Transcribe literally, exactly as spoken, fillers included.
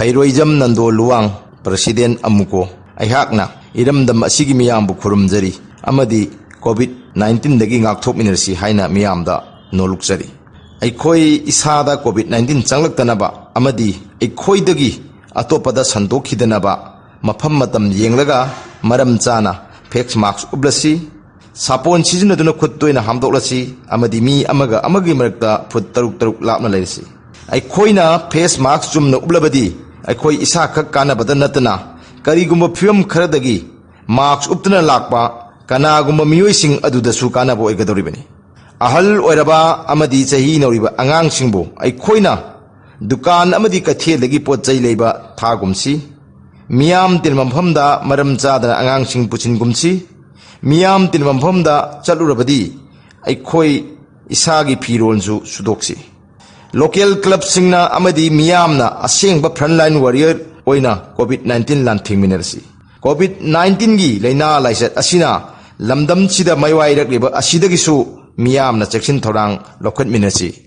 ꯏꯔꯣꯏꯖꯝ Nando Luwang, President ꯑꯃꯨꯀꯣ, ꯑꯩꯍꯥꯛꯅ ꯏꯔꯝꯗꯝ ꯑꯁꯤꯒꯤ ꯃꯤꯌꯥꯝꯕꯨ ꯈꯨꯔꯨꯝꯖꯔꯤ ꯑꯃꯗꯤ COVID nineteen ꯗꯒꯤ ꯉꯥꯛꯊꯣꯛꯃꯤꯟꯅꯔꯁꯤ ꯍꯥꯏꯅ ꯃꯤꯌꯥꯝꯗ ꯅꯣꯜꯂꯨꯛꯆꯔꯤ꯫ ꯑꯩꯈꯣꯏ ꯏꯁꯥꯗ COVID nineteen ꯆꯪꯂꯛꯇꯅꯕ ꯑꯃꯗꯤ ꯑꯩꯈꯣꯏꯗꯒꯤ ꯑꯇꯣꯞꯄꯗ ꯁꯟꯗꯣꯛꯈꯤꯗꯅꯕ ꯃꯐꯝ ꯃꯇꯝ ꯌꯦꯡꯂꯒ ꯃꯔꯝ ꯆꯥꯅ face mask ꯎꯞꯂꯁꯤ, ꯁꯥꯄꯣꯟ ꯁꯤꯖꯤꯟꯅꯗꯨꯅ ꯈꯨꯠ ꯇꯣꯏꯅ ꯍꯥꯝꯗꯣꯛꯂꯁꯤ ꯑꯃꯗꯤ ꯃꯤ ꯑꯃꯒ ꯑꯃꯒꯤ ꯃꯔꯛꯇ ꯐꯨꯠ ꯇꯔꯨꯛ ꯇꯔꯨꯛ ꯂꯥꯞꯅ ꯂꯩꯔꯁꯤ꯫ ꯑꯩꯈꯣꯏꯅ face mask ꯆꯨꯝꯅ ꯎꯞꯂꯕꯗꯤ ꯑꯩꯈꯣꯏ ꯏꯁꯥꯈꯛ ꯀꯥꯟꯅꯕꯗ ꯅꯠꯇꯅ ꯀꯔꯤꯒꯨꯝꯕ ꯐꯤꯕꯝ ꯈꯔꯗꯒꯤ mask ꯎꯞꯇꯨꯅ ꯂꯥꯛꯄ ꯀꯅꯥꯒꯨꯝꯕ ꯃꯤꯑꯣꯏꯁꯤꯡ ꯑꯗꯨꯗꯁꯨ ꯀꯥꯟꯅꯕ ꯑꯣꯏꯒꯗꯧꯔꯤꯕꯅꯤ꯫ ꯑꯍꯜ ꯑꯣꯏꯔꯕ ꯑꯃꯗꯤ ꯆꯍꯤ ꯅꯧꯔꯤꯕ ꯑꯉꯥꯡꯁꯤꯡꯕꯨ ꯑꯩꯈꯣꯏꯅ ꯗꯨꯀꯥꯟ ꯑꯃꯗꯤ ꯀꯩꯊꯦꯜꯗꯒꯤ ꯄꯣꯠ ꯆꯩ ꯂꯩꯕ ꯊꯥꯒꯨꯝꯁꯤ꯫ ꯃꯤꯌꯥꯝ ꯇꯤꯟꯕ ꯃꯐꯝꯗ ꯃꯔꯝ ꯆꯥꯗꯅ ꯑꯉꯥꯡꯁꯤꯡ ꯄꯨꯁꯤꯟꯒꯨꯝꯁꯤ꯫ ꯃꯤꯌꯥꯝ ꯇꯤꯟꯕ ꯃꯐꯝꯗ ꯆꯠꯂꯨꯔꯕꯗꯤ ꯑꯩꯈꯣꯏ ꯏꯁꯥꯒꯤ ꯐꯤꯔꯣꯜꯁꯨ ꯁꯨꯗꯣꯛꯁꯤ꯫ Local clubꯁꯤꯡꯅ ꯑꯃꯗꯤ ꯃꯤꯌꯥꯝꯅ ꯑꯁꯦꯡꯕ frontline warrior ꯑꯣꯏꯅ COVID nineteen ꯂꯥꯟꯊꯦꯡꯃꯤꯟꯅꯔꯁꯤ꯫ COVID nineteenꯒꯤ ꯂꯥꯏꯅꯥ ꯂꯥꯏꯆꯠ ꯑꯁꯤꯅ ꯂꯝꯗꯝꯁꯤꯗ ꯃꯥꯏꯋꯥꯏꯔꯛꯂꯤꯕ ꯑꯁꯤꯗꯒꯤꯁꯨ ꯃꯤꯌꯥꯝꯅ ꯆꯦꯛꯁꯤꯟ ꯊꯧꯔꯥꯡ ꯂꯧꯈꯠꯃꯤꯟꯅꯁꯤ꯫